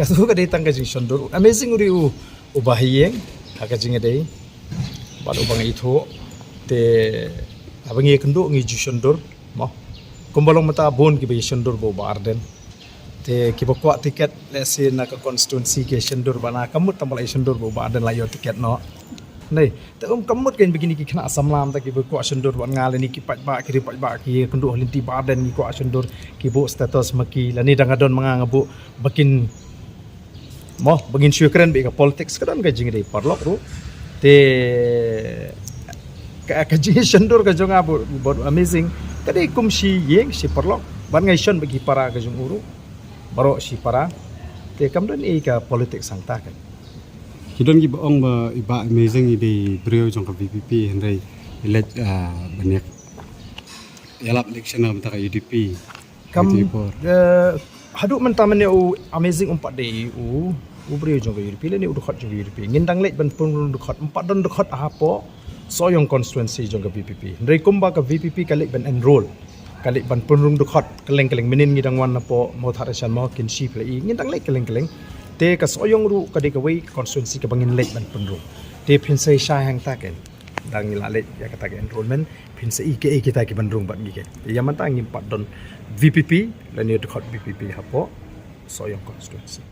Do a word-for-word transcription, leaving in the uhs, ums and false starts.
Katu ka dei tang ka jingshondur. Amazing u dei u, uba ha ïing ha ka jingïadei bad uba nga ithuh. Te haba ngi kynduh ngi ju shondur mo. Kumba long mynta bun kiba ïa shondur bad u Bah Ardent. Te kiba kwah tiket, let's say, na ka constituency ki shondur bad nga kam mut tang ba la ïa shondur bad u Bah Ardent la ïoh tiket noh. Nei, te um kam mut kein ba kine ki khynnah samla mynta kiba kwah shondur bad nga lane ki paidbah, ki riew paidbah ki kynduh ha lynti Bah Ardent, ki kwah shondur, ki buh status ma ki, lane dang ka don ma nga nga buh, ba kin mo, ba ngin shu kren bad ka politics, ka don ka jingïadei paralok ruh. Te ka, ka jingshondur ka jong nga bad, bad Amazing ka dei kum shi ïing shi paralok. Bad nga ïashon bad ki para ka jong u ruh, baroh shi para. Te kam don ei ka politics hangta kein. Ki don kiba ong ba i Bah Amazing i dei briew jong ka VPP, hynrei i leit, ah, ban ïalap election na ka bynta ka UDP. Kam, eh, haduh mynta mynne u Amazing um pat dei u, u briew jong ka UDP lane u dkhot jong ka UDP. Ngin dang leit ban pynrung dkhot, um pat don dkhot hapoh Sohiong constituency jong ka VPP. Hynrei kumba ka VPP ka leit ban enroll, ka leit ban pynrung dkhot kylleng kylleng. Mynnin ngi dang wan hapoh Mawthadraishan mo, Kynshi, Phyllahill, ngin dang leit kylleng kylleng. Te ka Sohiong ruh ka dei kawei ka constituency kaba ngin leit ban pynrung. Te phin sa shai hangta kein. Dang ngi la leit ïa kata ka enrollment, phin sa i kaei kita kiban rung bad ngi kein. Ïa mynta ngim pat don VPP lane dkhot VPP hapoh Sohiong constituency.